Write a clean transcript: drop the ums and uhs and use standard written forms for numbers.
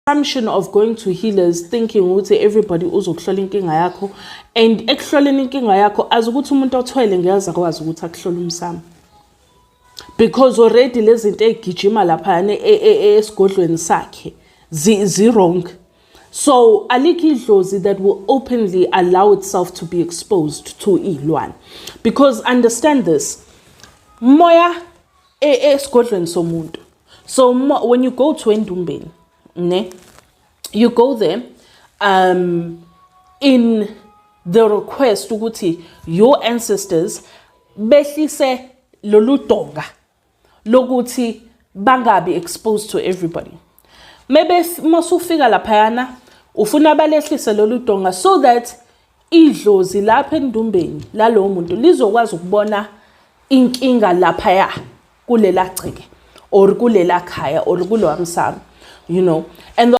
Assumption of going to healers thinking ukuthi everybody uzokuhlola inkinga yakho, and ekuhloleni inkinga yakho azi ukuthi umuntu othwele ngeke akwazi ukuthi akuhlole umsamo, because already lezi zinto ey'gijima laphayana esigodlweni sakhe zi-wrong. So alikho idlozi that will openly allow itself to be exposed to iy'lwane, because understand this, moya esigodlweni somuntu. So when you go to endumbeni, ne, you go there in the request ukuthi your ancestors behlise lolu donga lokuthi bangabi exposed to everybody. Maybe masufika laphayana ufuna balehlise lolu donga so that idlozi lapha endumbeni lalowo muntu lizokwazi ukubona inkinga laphaya kulela gceke or kulela khaya or kulowa msamo, and